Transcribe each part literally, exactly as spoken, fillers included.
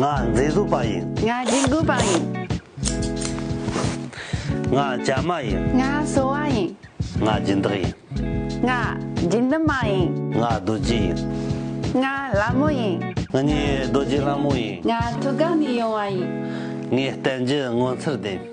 ང་མཛེས་བཟོ་པ་ཡིན། ང་ཇུས་འགོད་པ་ཡིན། ང་ཇ་མ་ཡིན། ང་སོ་བ་ཡིན། ང་སྦྱིན་བདག་ཡིན། ང་སྦྱིན་བདག་མ་ཡིན། ང་རྡོ་རྗེ་ཡིན། ང་ལྷ་མོ་ཡིན། ང་ནི་རྡོ་རྗེ་ལྷ་མོ་ཡིན། ང་ཐུགས་ཁང་ནས་ཡོང་བ་ཡིན། ངས་བསྟན་རྒྱུ་ངོ་མཚར་ལྡན།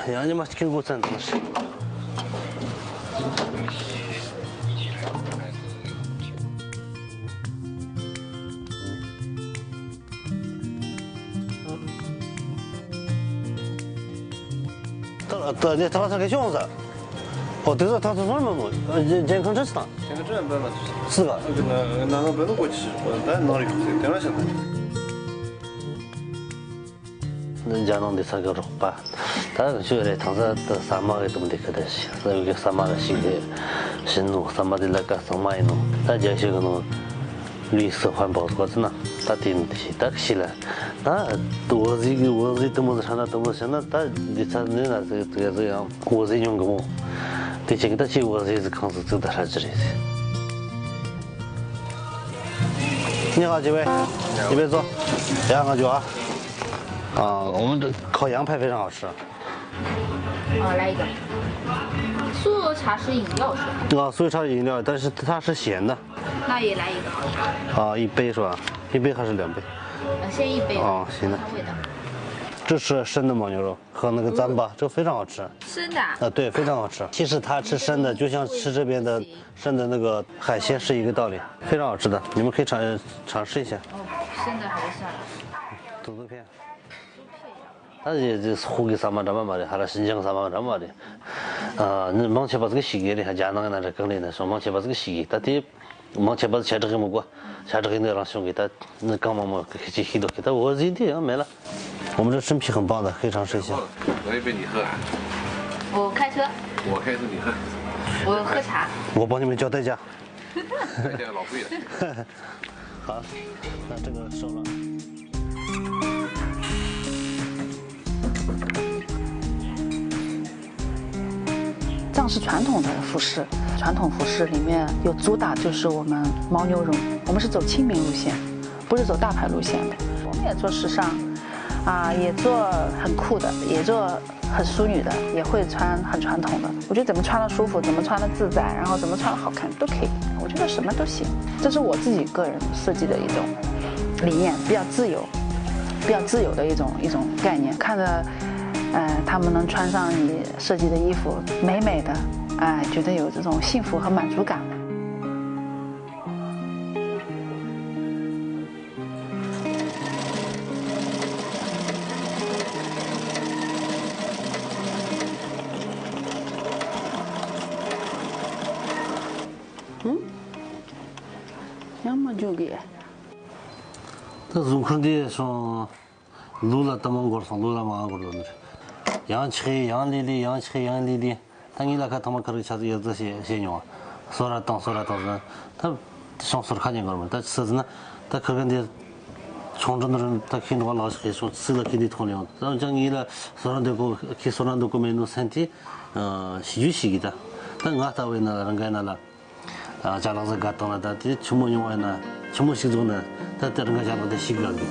ཡང་ཉི་མ་གཅིག་གི་འགོ་བཙན་དང་ཞིག་ད་ད་ནས་ཐག་ཚ་གེ་ཤོང་ས། ཨོ་དེ་ཚོ་ཐག་ཚ་སོང་མ་མོ། ཇན་ཁང་ཁྲི་སི་དང་། ཇན་ཁང་ཁྲི་སི་འབད་མ་ཐུབ་སི་ག་ཨ་གི་ན་ན་ན་འབད་ནོ་གོ་ཅི་ཤི་ད་ནོ་རི་ཁུ་སི་དེ་ར་ཤ་ད། རྒྱ་ནང་འདི་ས་གི་རོགས་པ། ད་ཤོད་རེ་ཐང་ས་ད་ས་མ་གི་དུམ་འདི་ཁ་ད་ཤི་ས་གི་ས་མ་གི་ཤི་གི་ཤི་ནོ་ས་མ་འདི་ལ་ཀ་ཚང་མ་ཡིན་ནོ། ད་རྒྱ་ཤི་གི་ནོ་ལུས་སུ་ཧོན་པོ་གོ་ཚི་ན་ད་དེ་ནི་དེ་ཤི་ད་ཤི་ལ་ད་འོ་ཟི་གི་འོ་ཟི་དུམ་ས་ཧ་ན་དུམ་ས་ན་ད་འདི་ཚ་ནི་ན་ཟི་ཟི་ཡང་འོ་ཟི་ཉུང་གི་མོ། དེ་ཆེ་གི་ད་ཅི་འོ་ཟི་ཟི་ཁང་སུ་ཚུགས་ད་ཧྲ་ཅི་རེད། 你好，几位？一杯坐。洋喝酒啊？啊，我们的烤羊排非常好吃。啊，来一个。酥油茶是饮料是吧？啊，酥油茶是饮料，但是它是咸的。那也来一个好了。啊，一杯是吧？一杯还是两杯？呃，先一杯吧。哦，行的。看味道。这是生的牦牛肉和那个糌粑，这个非常好吃。生的啊？啊，对，非常好吃。其实它吃生的，就像吃这边的生的那个海鲜是一个道理，非常好吃的，你们可以尝尝试一下。哦，生的还是算了。土豆片。 ད་ཡི་ཡི་ཧུ་གི་ས་མ་འདྲ་མ་མ་རེད། ཧ་ར་ཤིན་ཅང་ས་མ་འདྲ་མ་རེད། ཨ་ནི་མང་ཆེ་བ་ཟིག་ཤི་གི་རེད། རྒྱ་ནང་ན་རེད། གང་རེད་ན་སོང་མང་ཆེ་བ་ཟིག་ཤི་གི་ད་དེ་མང་ཆེ་བ་ཆ་དྲག་གི་མི་གོ་ཆ་དྲག་གི་ནི་རང་བྱུང་གི་ད་ནི་གང་མང་མང་གི་ཤི་ཤི་དོ་གི་ད་འོ་ཟི་དེ་ཡང་མེད་ལ། 我们这生啤很棒的，可以尝试一下。来一杯你喝。我开车。我开车你喝。我喝茶。我帮你们叫代驾。代驾老贵了。 好，那这个收了。藏式传统的服饰，传统服饰里面有主打就是我们牦牛绒，我们是走亲民路线，不是走大牌路线的。我们也做时尚，啊，也做很酷的，也做 很淑女的，也会穿很传统的。我觉得怎么穿的舒服，怎么穿的自在，然后怎么穿的好看都可以，我觉得什么都行。这是我自己个人设计的一种理念，比较自由，比较自由的一种一种概念。看着，呃，他们能穿上你设计的衣服，美美的，哎，觉得有这种幸福和满足感。 ཡང་མ་འཇུག་གི། ད་གཟུགས་ཁུར་འདི་སོང་། ལུག་ལ་ལྟ་མང་འགོར་སོང་། ལུག་ལ་མང་འགོར་ལོ་ནི། ཡང་ཆགས་ཡང་ལི་ལི། ཡང་ཆགས་ཡང་ལི་ལི། ད་ངས་ལ་ཁ་ཐང་མ་ཁར་གི་ཆ་ཚིག་ཡག་ཙི་བཤད་བཤད་མྱོང་། སོ་ར་བཏང་སོ་ར་བཏང་ཟེར། ད་ཤོང་སོར་ཁ་ཉན་འགོར་མ་ད་ཆི་ཟེར་ན། ད་ཁ་གི་འདི་ཆུང་འདྲ་འདི་རུ་ད་ཁྱི་འདུག་ལག་ཞིག་ཤོང་ཚིག་ལ་ཁྱི་འདི་མཐོང་ལེ་ཡོང་། ད་ཅང་ངས་ལ་སོ་ར་འདི་གོ་ཁྱི་སོ་ར་འདི་གོ་མེད་ནོ་སེམས་ཏེ་ཤི་རྒྱུ་ཤི་གི་ད། ད་ང་ལྟ་བས་ན་རང་གའི་ན་ལ། ཅ་ལག་ཟ་དགའ་བཏང་ལ་ད་དེ་ཆུ་མོ་ཉུང་བ་ཡིན་ན་ཆུ་མོ་ཞིག་བཙོང་ན་ད་དེ་རང་ག་ཅ་ལག་དེ་ཞིག་དགའ་གི།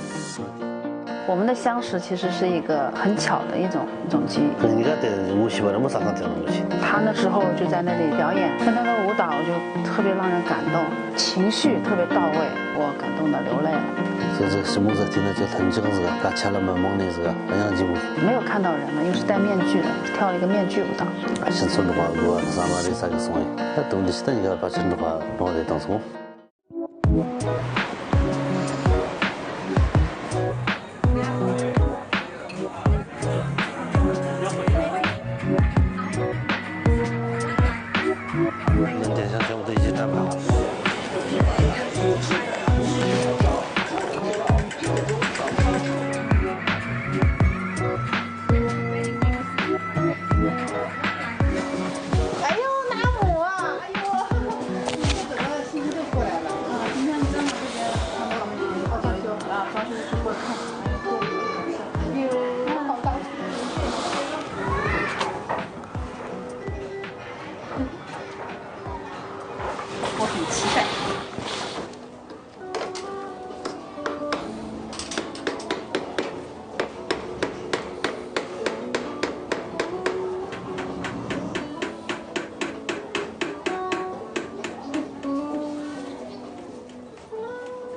我们的相识其实是一个很巧的一种一种机遇。 ཉིན་ཀ་དེ་ངོ་ཤེས་པ་རེད་མོ། ས་ཁང་དེ་ནང་ལ་ཤེས། 他那时候就在那里表演，他那个舞蹈就特别让人感动，情绪特别到位，我感动的流泪了。 ཟེར་ཟེར་ཞིབ་མོ་ཟེར་དེ་ན་ཅོ་ལྷན་ཅིག་ཟེར་ག་ཆ་ལ་མི་མང་ནས་ཟེར་ག་ཡང་ཇི་མོ། 没有看到人了，又是戴面具的，跳了一个面具舞蹈。 ཕྱི་ཚོ་འགྲོ་བ་དགོས་བ་ཟ་མ་རེད་ས་གི་སོང་ཡིན། ད་དུང་འདི་ཕྱི་ད་ཉི་ག་ཕ་ཕྱིར་འགྲོ་བ་ནོ་རེད་དང་སོང་།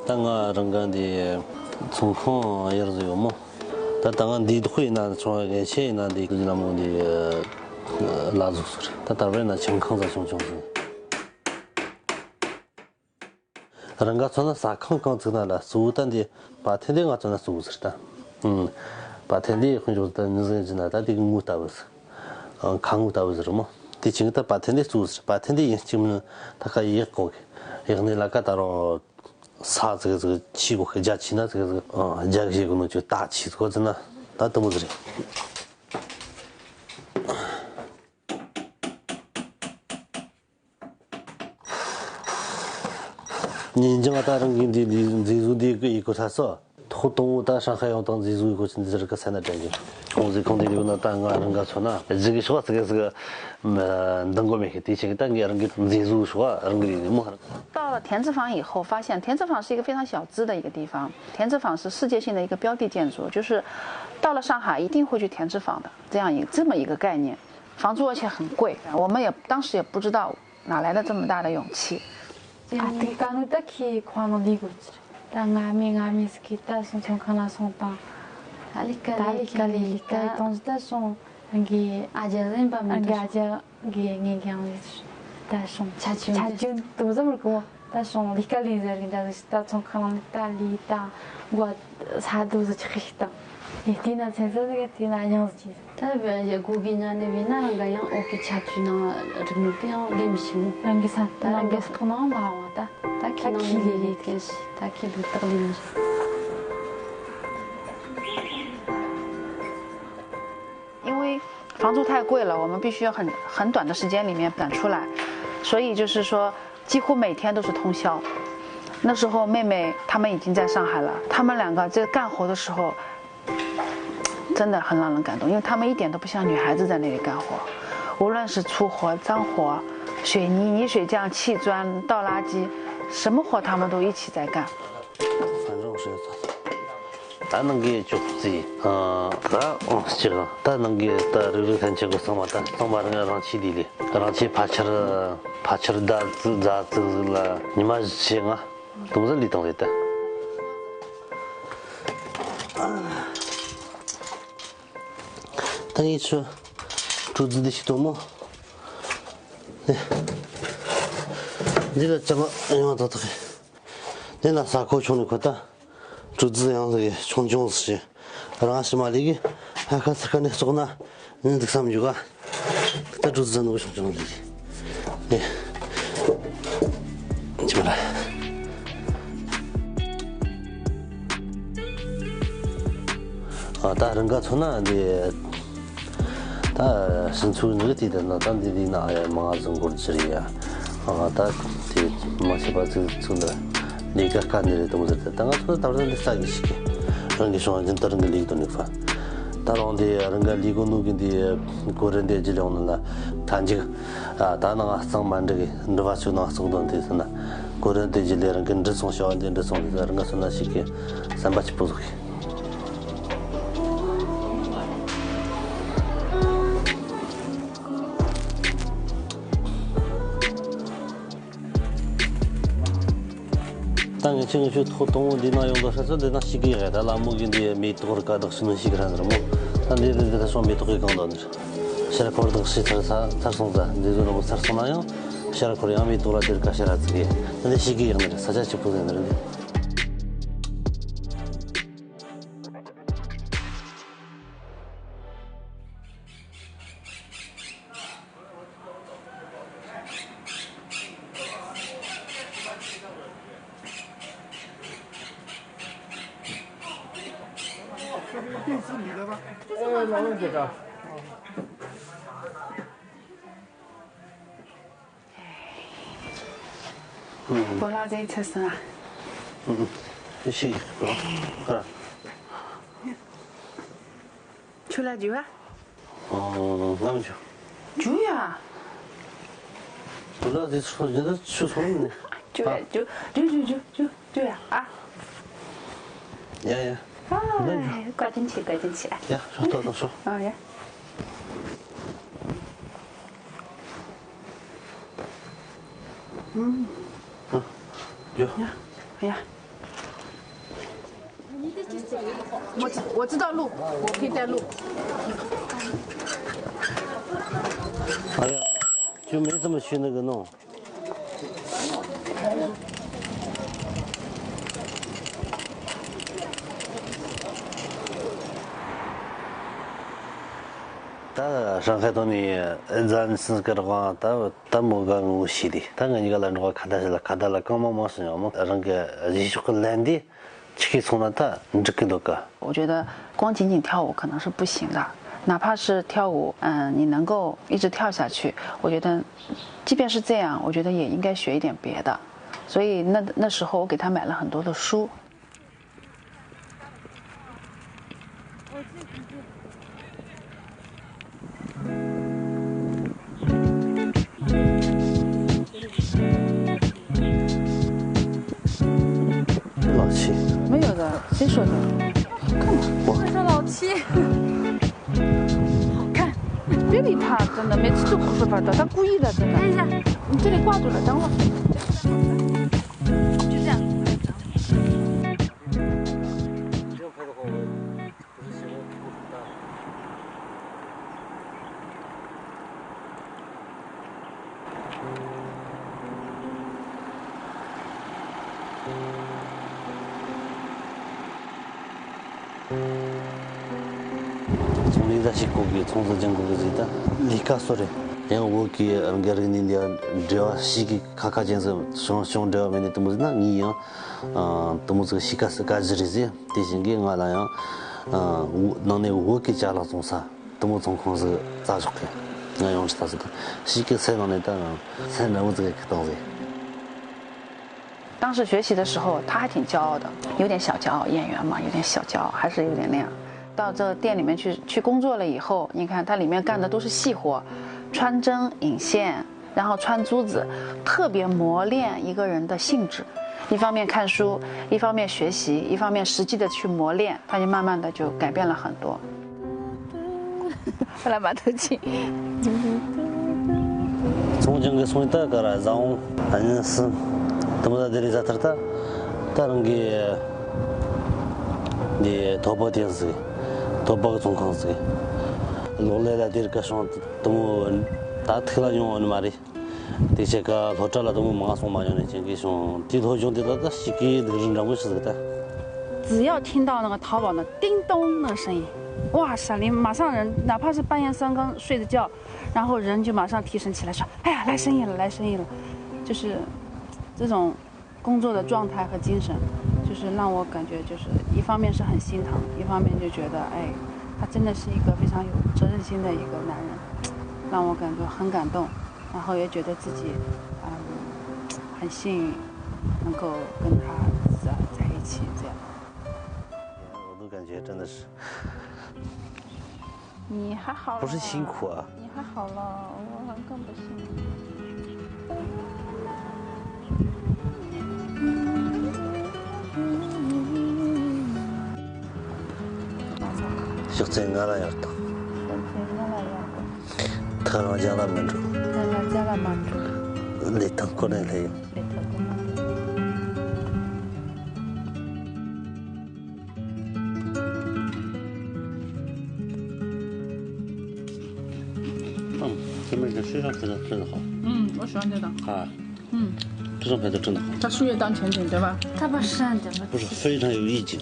ད་ང་རང་ག་འདི་ཚོང་ཁང་གཡར་ཟིག་ཡོད་མོ། ད་ད་ང་འདི་དོ་ཡིན་ན་ཆུང་བ་གལ་ཆེ་ཡིན་ན་འདི་ཀུ་ལ་མོ་འདི་ལ་ཟུག་ཟེར། ད་ད་བས་ན་ཆང་ཁང་ཟ་ཆུང་ཆུང་ཟིག་རང་ག་ཚོ་ན་ཟ་ཁང་གང་ཚིག་ན་ལ་གཙོ་བོ་ད་འདི་བ་ཐེན་འདི་ང་ཚོ་ན་གཙོ་བོ་ཟེར་ད། ཨུམ། བ་ཐེན་འདི་དཔེ་འཇོག་ད་མི་ཟིན་ཅི་ན་ད་འདི་གི་ངོ་ལྟ་བུ་ཟེར། ཁ་ངོ་ལྟ་བུ་ཟེར་མོ། དེ་ཆིང་ད་བ་ཐེན་འདི་གཙོ་བོ་ཟེར། བ་ཐེན་འདི་ཡིན་གཅིག་མིན་ད་ཁ་ཡག་གོ་གི། ཡག་ནི་ལ་ཀ་ད་རོ་ས་ཟིག་ཟིག་ཆི་གོ་གི་རྒྱ་ཆི་ན་ཟིག་ཟིག་རྒྱ་གི་གོ་ནོ་ཆུ་ད་ཆི་གོ་ཟེར་ན་ད་དུ་མོ་ཟེར། ཉིན་རྒྱང་ད་རང་གི་འདི་འདི་འཛིན་བཟུང་འདི་གི་ཡི་གོ་ཐ་སོ། ཐོག་དང་པོ་ད་ཧྲང་ཧའེ་ཡོང་དང་འཛིན་བཟུང་ཡི་གོ་ཆི་འདི་ཟེར་ག་ས་ན་དྲན་གི། ཁོང་ཟིག་ཁོང་འདི་ཡོད་ན་ད་ང་རང་ག་ཚོ་ན་གཞི་གི་ཤོག་ཙི་གི་ཟིག་འདང་གོ་མེད་གི། དེ་ཆེ་གི་ད་ངས་རང་གི་འཛིན་བཟུང་ཤོག་རང་གི་ཡི་མོ། 到了田字坊以后，发现田字坊是一个非常小资的一个地方，田字坊是世界性的一个标的建筑，就是到了上海一定会去田字坊的这样一这么一个概念。房租而且很贵，我们也当时也不知道哪来的这么大的勇气。 ཨ་ཏི་ཀ་ནུ་ད་ཁི་ཁོ་ནུ་ལི་གུ་ཙི་ད་ང་མི་ང་མི་སི་ཀི་ད་སོང་ཚོང་ཁང་ལ་སོང་དང་། ད་ལི་ཀ་ད་ལི་ཀ་ལི་ལི་ཀ་ལི་ཏོང་ཙི་ད་སོང་རང་གི་ཨ་ཅག་ཟིན་པ་མི་རང་གི་འདུག་ཨ་ཅག་གི་ངེད་ཀྱང་ལི་ད་སོང་ཆ་ཆུན་ཆ་ཆུན་དུ་ཙམ་རུ་གོ་ད་སོང་ལི་ཀ་ལི་ཟེར་གི་ད་ད་ཚོང་ཁང་ལ་ད་ལི་ད་གོ་ས་དུ་ཟི་ཆི་ཁི་ཤི་དང་། ཡེ་ཏི་ན་ཚན་ས་ཟི་གི་ཏི་ན་ཡང་ཟི་ཅི། ད་བས་ཡ་གོ་གི་ཉ་ནི་བས་ན་རང་ག་ཡང་ཨོ་ཀི་ཆ་ཆུ་ནང་རིག་ནུས་ཀི་ཡང་ལེམ་ཤིང་། རང་གི་ས་ད་རང་གི་ཐོག་ནང་མ་འོང་ད་ད་ཁི་ནང་ལི་ལི་ལི་ཀན་ཤི་ད་ཁི་ལུ་ཏག་ལེམ་ཤིང་། 因为房租太贵了，我们必须要很很短的时间里面赶出来，所以就是说几乎每天都是通宵。那时候妹妹他们已经在上海了，他们两个在干活的时候，真的很让人感动，因为他们一点都不像女孩子在那里干活，无论是粗活、脏活、水泥、泥水匠、砌砖、倒垃圾，什么活他们都一起在干。 ད་ནང་གི་ཅོག་ཙེ། ཨ། ད་ཨོ་ཅི་ག་ད་ནང་གི་ད་རིག་རིག་ཐན་ཆེ་གོ་ཚང་མ་ད་ཚང་མ་རང་རང་ཆི་ལི་ལི་རང་ཆི་ཕ་ཆར་ཕ་ཆར་ད་ཙི་ཛ་ཙི་ཟིག་ལ་ཉི་མ་བཞི་ཆེ་ང་དུང་ཟ་ལི་དང་རེད་ད། ད་ངས་ཆུ་གྲུ་ཙི་འདི་ཞིག་གཏོང་མོ། ནི་འདི་ལ་ཅ་མ་ཡོང་བ་ད་ད་གི། འདི་ན་ས་ཁོ་ཆུང་ནི་ཁོ་ད། གྲུ་ཙི་ཡང་ཟེར་གི་ཆུང་ཆུང་ཟེར་གི། རང་ཕྱི་མ་ལི་གི་ཧ་ཁ་སི་ཁ་ནས་བཙོག་ན་ནི་འདུག་བསམ་རྒྱུ་ག་ད་གྲུ་ཙི་ནུ་ཆུང་ཆུང་ལི་གི་ནི་ཅི་མ་ལ། ཨ་ད་རང་ག་ཚོ་ན་འདི། ད་ཕྱི་ཚུལ་འདི་དེ་ལྟར་ན་ད་འདི་འདི་ན་ཨ་ཡ་མང་ང་ཟིག་འགོར་གྱི་རེད་ཡ། ཨ་ད་དེ་མ་ཤེས་པ་ཚིག་ཚུལ་འདི་ལས་ཀ་དཀའ་ནི་རེད་དུ་མོ་ཟེར་ཏེ། ད་ང་ཚོ་ད་བར་འདི་ས་གི་ཞིག་གི་རང་གི་བྱུང་བ་འདི་ལྟར་རང་གི་ལས་དོན་ནི་ཕ། ད་རང་དེ་རང་ག་ལས་གོ་ནུ་གི་འདི་གོ་རེ་འདི་ལྗི་ལེ་འོང་ནི་ལ་ཐང་ཅིག་ཨ་ད་ནང་ང་གཙང་མ་འདྲི་གི་འདྲི་བ་ཚུགས་ནང་གཙང་དོན་དེ་ཟེར་ན་གོ་རེ་འདི་ལྗི་ལེ་རང་གི་འདྲི་སོང་བྱ་བ་འདི་འདྲི་སོང་དེ་ཟེར་རང་ག་སོང་ན་ཞིག་གི་བསམ་པ་ཆི་པོ་ཟིག་གི་ཅིང་ཞུ་ཐོག་དང་པོ་འདི་ན་ཡོང་དུ་ཤ་ཚ་འདི་ན་ཞིག་གི་རེད། ད་ལ་མོ་གི་འདི་མེ་ཏོག་ར་ཀ་དག་ཤི་ནི་ཞིག་ར་ནི་ར་མོ། ད་འདི་རེད། འདི་ད་སོང་མེ་ཏོག་གི་གང་དང་ནི་ར། ཤ་ར་ཁོར་དག་ཤི་ཚར་ས་ཚར་སོང་ཙ་འདི་ཚོ་ལ་མོ་ཚར་སོང་ན་ཡང་ཤ་ར་ཁོར་ཡང་མེ་ཏོག་ར་དེར་ཀ་ཤ་ར་ཚིག་གི། ད་འདི་ཞིག་གི་ཡང་ནི་ར་ས་ཆ་ཆི་པོ་ཟེར་ནི་ར་འདི། བོ་ལ་ཟེ་ཚེ་སང་། ཤི། ཨ། ཆུ་ལ་རྒྱུ་བ། ཨོ། ང་མི་ཆུ། རྒྱུ་ཡ། བོ་ལ་ཟེ་ཚོ་རྒྱུ་ད་ཆུ་སོང་ནི། རྒྱུ་ཡ་རྒྱུ་རྒྱུ་རྒྱུ་རྒྱུ་རྒྱུ་རྒྱུ་ཡ། ཨ། ཡ་ཡ། ཨ། བཀའ་དྲིན་ཆེ། བཀའ་དྲིན་ཆེ། ཡ། ཤོག་ཏོ་ཏོ་ཤོག་ཨ་ཡ། ཨ། ཡ། ཡ། ཡ། 我知我知道路，我可以带路。哎呀，就没怎么去那个弄。 ད་ཧྲང་ཧའེ་ཐོག་ནས་ཨེ་ཛན་སིན་སྐར་དབང་ད་ད་མོ་ག་ངོ་ཤེས་དེ། ད་ང་གཉིས་ཀ་ལ་འགྲོ་བ་ཁ་བརྡ་བྱེད་ལ་ཁ་བརྡ་ལ་གང་མང་མང་སོང་ཡོང་མོ། རང་གི་གཞིས་ཕྱོགས་ཀྱི་ལན་དེ་ཆི་གི་སོང་ན་ད་འགྲིག་གི་འདུག་ག 我觉得光仅仅跳舞可能是不行的，哪怕是跳舞，嗯，你能够一直跳下去，我觉得，即便是这样，我觉得也应该学一点别的。所以那那时候我给他买了很多的书。 老七。没有的，谁说的？干嘛？我说老七。好看。别理他，真的，每次都胡说八道，他故意的，真的。等一下。你这里挂住了，等会儿。就这样。ཚོང་ལས་ཟ་ཞིག་གོ་གི། ཚོང་ཟ་ཅང་གོ་གི་ཟིག་ད་ལས་ཀ་སོ་རེད། ཡང་བོད་ཀྱི་རང་གི་རིག་གནས་འདི་འབྲེལ་བ་ཞིག་གི་ཁ་ཁ་ཅན་ཟིག་བྱུང་བྱུང་འབྲེལ་བ་མེད་ནས་དུ་མོ་ཟིག་ན་ངས་ཡང་དུ་མོ་ཟིག་ཤི་ཀ་སི་ཀ་ཟི་རེད་ཟིག་དེ་བཞིན་གི་ང་ལ་ཡང་ནང་ནས་བོད་ཀྱི་ཅ་ལག་བཙོང་ས། དུ་མོ་ཚོང་ཁང་ཟིག་རྩ་ཞོག་གི། ང་ཡོང་ཅི་ཐ་ཟིག་ཞིག་གི་སེ་ནང་ནས་ད་ང་སེ་འདྲ་བོ་ཟིག་གི་བཏང་ཟིག 当时学习的时候，他还挺骄傲的，有点小骄傲，演员嘛，有点小骄傲，还是有点那样。到这个店里面去去工作了以后，你看他里面干的都是细活，穿针引线，然后穿珠子，特别磨练一个人的性质。一方面看书，一方面学习，一方面实际的去磨练，他就慢慢的就改变了很多。 后来马头琴。ཚོང་ཅང་གི་སོང་ད་ག་ར་བཟའ་འོང་ཨ་ནི་སུ་དུ་མོ་ད་དེ་རི་ཟ་ཐར་ད་ད་རང་གི་འདི་ཐོག་པ་དེ་ཟིག་ཐོག་པ་གི་ཚོང་ཁང་ཟིག་གློག་ཀླད་ལ་དེར་ཀ་བྱུང་དུ་མོ་ད་ཐིག་ལ་ཡོང་འོ་ནི་མ་རེད། དེ་ཆེ་ཀ་སློབ་གྲྭ་ལ་དུ་མོ་མང་སོང་མ་ཡོང་ནས་ཅན་གི་བྱུང་དེ་སློབ་སྦྱོང་དེ་ད་ད་ཞིག་གི་སྡུག་རུ་འདྲ་མོ་ཞིག་ཟིག་ད། 只要听到那个淘宝的叮咚那个声音，哇，闪灵马上人，哪怕是半夜三更睡着觉，然后人就马上提神起来说：“哎呀，来生意了，来生意了。”就是这种工作的状态和精神，就是让我感觉就是一方面是很心疼，一方面就觉得，哎，他真的是一个非常有责任心的一个男人，让我感觉很感动，然后也觉得自己，嗯，很幸运能够跟他在在一起这样。 我都感觉真的是，你还好了，不是辛苦啊。你还好了，我更不幸。ཕྱག་འཚལ་ང་ལ་ཡར་དང་། ཕྱག་འཚལ་ང་ལ་ཡར་དང་། ཐག་རིང་རྒྱ་ལ་མི་འགྲོ། ཐག་རིང་རྒྱ་ལ་མི་འགྲོ། ལས་དང་ཁོ་ནས་ལྷེ་ཡོད། ལས་དང་ཁོ་ནས་ལྷེ་ཡོད། 嗯，这边的非常非常真的好。嗯，我喜欢这个。啊，嗯，非常非常真的好。它树叶当前景，对吧？它不是这样的，不是非常有意境。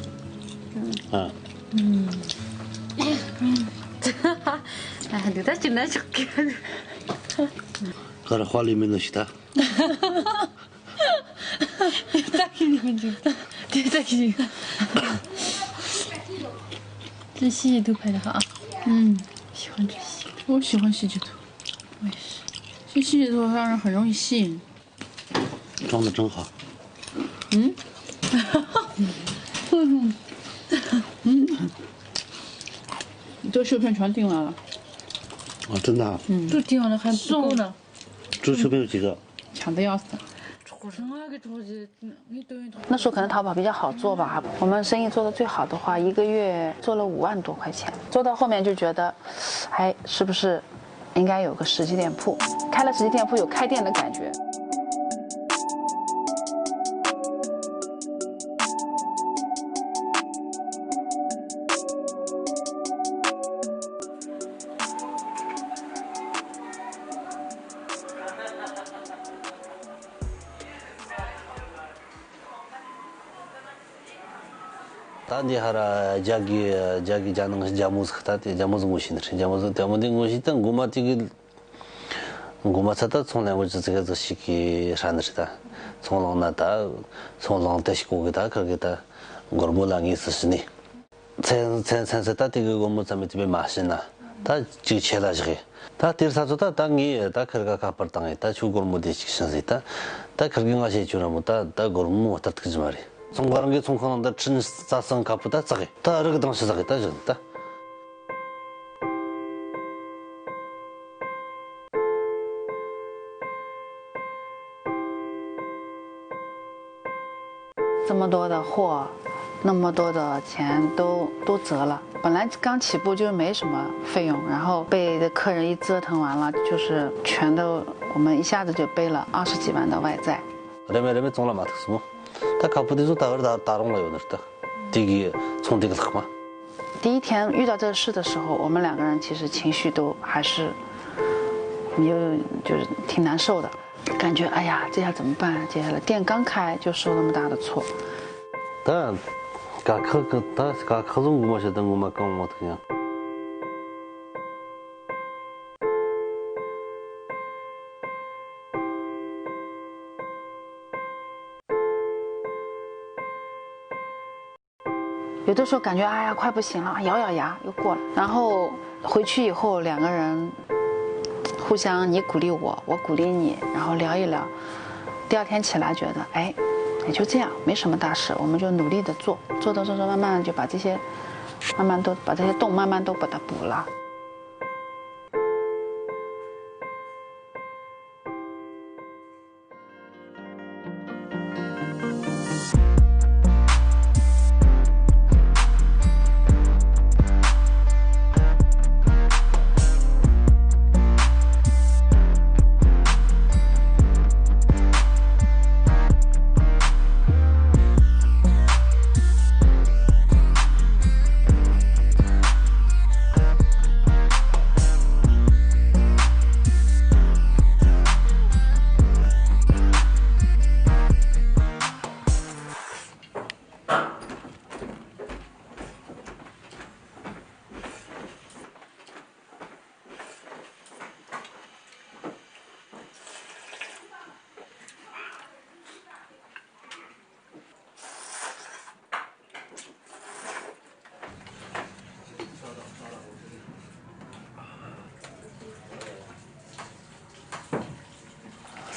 嗯，啊，嗯，哎，你在进来就给。 ཁར་དཔའ་ལས་མེད་ནོ་ཞིག་ད། ད་ཁྱི་ནི་མི་འཇིགས། དེ་ད་ཁྱི་འཇིགས། 这细节度拍的好啊。嗯，喜欢这细节度。我喜欢细节度。我也是。这细节度让人很容易吸引。装的真好。嗯？嗯。你这修片全订完了。啊，真的啊？嗯。都订完了还不够呢。这修片有几个？抢得要死。那时候可能淘宝比较好做吧，我们生意做得最好的话，一个月做了五万多块钱。做到后面就觉得，哎，是不是应该有个实体店铺？开了实体店铺有开店的感觉。 ད་འདི་ཧ་ར་རྒྱ་གི་རྒྱ་གི་རྒྱ་ནང་རྒྱ་མོ་ཟིག་ད་དེ་རྒྱ་མོ་ཟིག་ངོ་ཤེས་ནི་རེད། རྒྱ་མོ་ཟིག་རྒྱ་མོ་འདི་ངོ་ཤེས་ད་མགོ་མ་དེ་གི་མགོ་མ་ཚ་ད་ཚོང་ལས་འགོ་ཅི་ཟིག་ག་ཟིག་ཞིག་གི་ཧྲ་ནི་རེད། ད་ཚོང་ལང་ན་ད་ཚོང་ལང་དེ་ཞིག་གོ་གི་ད་ཁ་གི་ད་སྒོར་མོ་ལ་ངེས་སུ་ཞི་ནི། མཚན་མཚན་མཚན་ཚེ་ད་དེ་གི་སྒོར་མོ་ཙམ་མེད་དེ་བས་མ་ཤི་ན། ད་ཅིག་ཆེ་ལ་བཞག་ཡི། ད་དེར་ས་ཚོ་ད་ད་ངས་ད་ཁིར་ག་ཁ་པར་བཏང་ཡི། ད་ཁྱོད་སྒོར་མོ་དེ་ཅིག་ཤི་ཟིག་ད་ད་ཁིར་གི་ང་བཤད་ཆོག་ར་མོ། ད་ད་སྒོར་མོ་ལྟར་ཐུག་ཅི་མ་རེད། ཚོང་ག་རང་གི་ཚོང་ཁང་ནང་ད་ཁྲིན་རྩ་སང་ཁ་པོ་ད་བཙག་གི། ད་རི་གི་དང་ཤི་ཟག་གི་ད་བཞག་ད། 这么多的货，那么多的钱都都折了。本来刚起步就没什么费用，然后被这客人一折腾完了，就是全都我们一下子就背了二十几万的外债。 རེ་མེད་རེ་མེད་ཚོང་ལ་མ་ཐུག་སོང་། ད་ཁ་པོ་དེ་ཚོ་ད་བར་ད་ད་རུང་ལ་ཡོད་ནི་རེད། ད་དེ་གི་ཚོང་དེ་གི་ལྷག་མ། 第一天遇到这事的时候，我们两个人其实情绪都还是没有，就是挺难受的，感觉哎呀，这要怎么办？接下来店刚开就受那么大的挫。 ད་དཀའ་ཁག་གི་ད་དཀའ་ཁག་བཟོ་ངོ་མ་བྱེད་ད་ངོ་མ་གང་མ་ཐུག་ཡང་། 有的时候感觉哎呀快不行了，咬咬牙又过了。然后回去以后，两个人互相你鼓励我，我鼓励你，然后聊一聊。第二天起来觉得，哎，也就这样，没什么大事，我们就努力的做，做做做做，慢慢就把这些，慢慢都把这些洞慢慢都把它补了。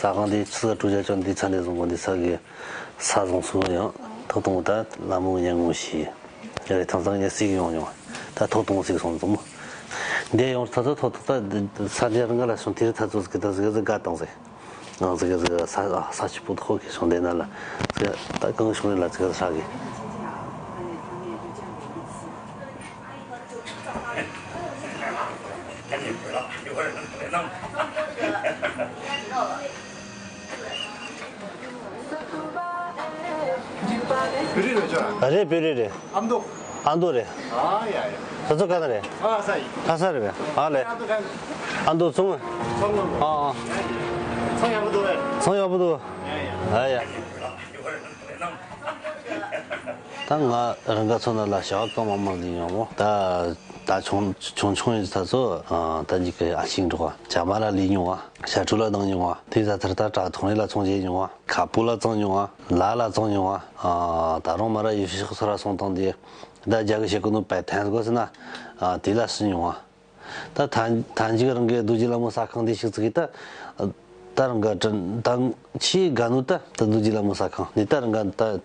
ས་ཁང་འདི་ཆུ་ཚོད་དྲུག་བརྒྱ་ཅན་འདི་ཚ་ནས་བཟུང་གོ་འདི་ས་གི་ས་བཟུང་སུ་ཡང་ཐོག་དང་ད་ལ་མོ་ཉན་ངོ་ཤི་རེ་ཐང་སང་ཉན་སིག་ཡོང་ཡོང་ད་ཐོག་དང་སིག་སོང་ཙམ་འདི་ཡོང་ཚ་ཚ་ཐོག་ཐོག་ད་ས་འདི་རང་ག་ལ་སོང་དེ་རི་ཐ་ཚོ་སི་གི་ད་སི་གི་སི་ག་བཏང་སི། ང་ཚོ་གི་ས་ས་ཆུ་སྤུ་ཐོག་གི་སོང་དེ་ན་ལ་ད་གང་བྱུང་ནས་ལ་ཚིག་ས་གི། བོད་རིགས་རེད་ཅོ། རེད་བོད་རིགས་རེད། ཨ་མདོ། ཨ་མདོ་རེད། ཨ་ཡ་ཡ། ཁྱོད་ཚོ་ག་ནས་རེད། ཨ་ས་ཡི། ཁ་ས་རེད་པས། ཨ་ལེ། ཨ་མདོ་ཚང་། ཚང་ལོ། ཨ་ཨ། ཚང་ཡག་པོ་འདུག་རེད། ཚང་ཡག་པོ་འདུག་ཡ་ཡ། ཨ་ཡ། ད་ང་རང་ག་ཚོ་ན་ལ་བྱ་བ་གང་མང་མང་ལས་མྱོང་མོ། ད་ད་ཆུང་ཆུང་ཆུང་ཡིན་ད་ཚོ་ཨ་ད་འཇིག་གི་ཨ་ཤིང་འགྲོ་བ་བྱ་མ་ལ་ལས་མྱོང་བ། ཤ་ཁྲུ་ལ་བཏང་མྱོང་བ། དེ་ས་ཐར་ད་བྲག་ཐོང་རེ་ལ་ཚོང་བྱེད་མྱོང་བ། ཁ་སྤུ་ལ་བཙོང་མྱོང་བ། ལ་ལ་བཙོང་མྱོང་བ། ཨ་ད་རུང་མ་ར་ཡུལ་ཕྱོགས་སོ་ར་སོང་བཏང་དེ། ད་རྒྱ་གི་བྱེད་གོ་ནོ་པའི་ཐན་གོ་ཟེར་ན། ཨ་དེ་ལ་སུ་མྱོང་བ། ད་ཐན་ཐན་ཅིག་རང་གི་རྡོ་རྗེ་ལྷ་མོ་ས་ཁང་དེ་ཞིག་ཚུགས་གི་ད། ད་རང་ག་དྲན་ད་ཆེས་དགའ་ནོ་ད་ད་རྡོ་རྗེ་ལྷ་མོ་ས་ཁང་འདི་ད་རང་ག་ད་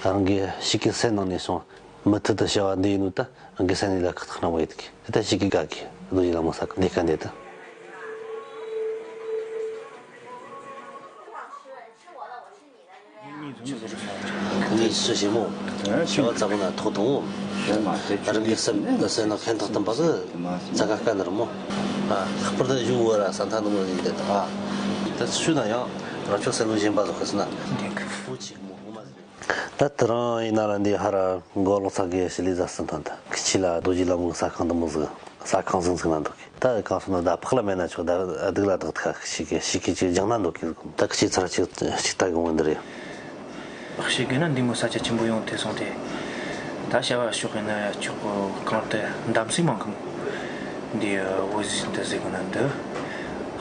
རང་གི་ཤིག་གི་སེམས་ནང་ནས་སོང་མུ་མཐུད་དུ་བྱ་བ་འདི་ཡིན་ནོ་ད་རང་གི་སེམས་ནས་ལ་ཁག་ཐག་ནང་བ་ཡོད་གི་ད་ཤིག་གི་དགའ་གི་རྡོ་རྗེ་ལྷ་མོ་ས་ཁང་འདི་ཀ་འདི་ད། ངས་སུ་ཞེ་མོ། ཞེ་བ་ཙམ་ན་ཐོག་དང་། རང་གི་སེམས་ལ་སེམས་ནང་ཁེན་ཐག་བཏང་པ་ཟི། ཙ་ག་དཀའ་ནར་མོ། ལྷག་པར་དུ་གཞུང་བོ་ར་ས་མཐའ་ནང་ཡིན་དེ་དང་། ད་ཚུ་ན་ཡང་རང་ཕྱོགས་སེམས་ལུགས་གཞན་པ་ཟོ་ཁ་སི་ན། འོ་ཆིག་མོ་འོ་མ་ཟི། ད་དེ་རང་ཡིན་ན་ལ་འདི་ཧ་ར་མགོ་ལོག་ཚ་གི་ཞི་ལི་ཟ་སི་ཐོན་ད་ཁི་ཆི་ལ་རྡོ་རྗེ་ལ་མུག་ས་ཁང་དུ་མོ་ཟི། ས་ཁང་ཟིང་ཟིང་ན་འདུག་གི་ད་གང་སོང་ན་ད་ཕག་ལ་མེད་ན་ཆོག་ད་སྡུག་ལ་དག་ཐག་ཤི་གི་ཤི་གི་ཅིག་སྦྱང་ན་འདུག་གི་ད་ཁི་ཆི་ཚར་ཅིག་ཅིག་ལྟ་གི་འོང་འདི་རེད། ཤི་གི་ན་འདི་མོ་ས་ཆ་ཆེན་པོ་ཡོང་ཐེ་སོང་ཐེ། ད་བྱ་བ་ཤོག་གི་ན་ཡ་ཆོག་གི་གང་ལྟར་འདམ་སྲིན་མང་གི་མོ། འདི་བོད་ཟི་འདི་ཟེ་གི་ན་འདི་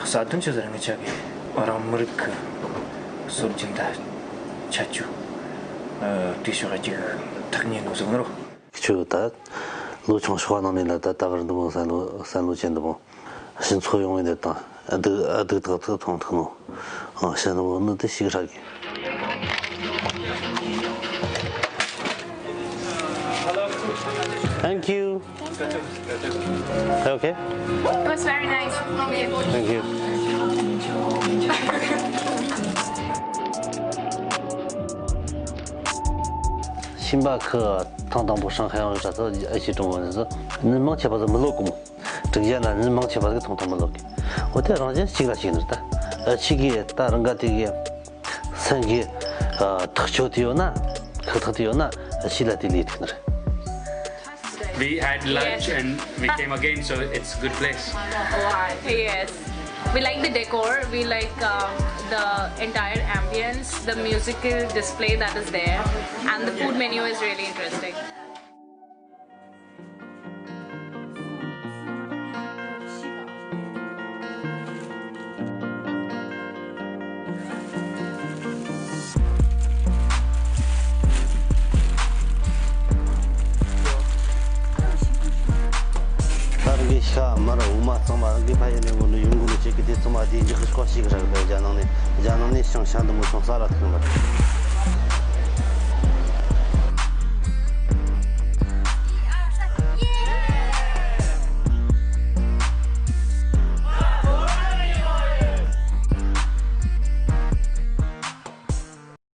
ས་དོན་ཆ་ཟེར་ངི་ཆ་གི་རང་མི་རིགས་གི་སྲོལ་རྒྱུན་ད་ཆ་ཆུ་དེ་ཤོག་གི་ཐག་ཉེ་ནོ་ཟེ་གི་ན་རོ། ཁྱོད་ད་ལོ་ཆུང་ཤོག་ནང་ནས་ལ་ད་ལྟ་བར་འདི་མོ་བསམ་བློ་བསམ་བློ་ཅན་འདི་མོ་ཕྱིན་ཚོ་ཡོང་བའི་འདི་དང་སྡུག་སྡུག་ཐག་ཐག་ཐོང་ཐུབ་ནོ། ཨ་བསམ་བློ་ནི་དེ་ཞིག་རག་གི Thank you. Okay. It was very nice. Thank you. ཤིང་པ་ཁི་ཐང་དང་པོ་ཧྲང་ཧའེ་ཡང་རི་ས་ཚོ་ཨ་ཆི་ཀྲུང་བ་ནི་ཚོ་ནི་མང་ཆེ་བ་ཚོ་མི་ལོ་གོ་མོ། དྲུག་བརྒྱ་ན་ནི་མང་ཆེ་བ་ཚོ་ཐང་ཐང་མི་ལོ་གི། འོ་དེ་རང་བཞིན་གཅིག་ལ་གཅིག་ནི་རེད་ད། ཨ་ཆི་གི་ད་རང་ག་དེ་གི་སེམས་གི་ཐག་ཆོད་དེ་ཡོད་ན་ཁག་ཐག་དེ་ཡོད་ན་ཨ་ཆི་ལ་དེ་ལས་ཐུག་ནི་རེད། We had lunch Yes. and we came again, so it's a good place. Yes. We like the decor, we like uh, the entire ambience, the musical display that is there, and the food menu is really interesting. ད་རང་གི་ཤ་མར་འོ་མ་གཙང་མ་རང་གི་ཕ་ཡུལ་ནས་འོ་ནི་ཡོང་གོ་ནི་ཅིག་གི་དེ་གཙང་མ་དེ་འཇག་གི་སྐོར་ཞིག་རག་པའི་རྒྱ་ནང་ནས་རྒྱ་ནང་ནས་ཤང་ཤང་དུ་མོ་ཤང་ས་ལ་ཐུག་མར།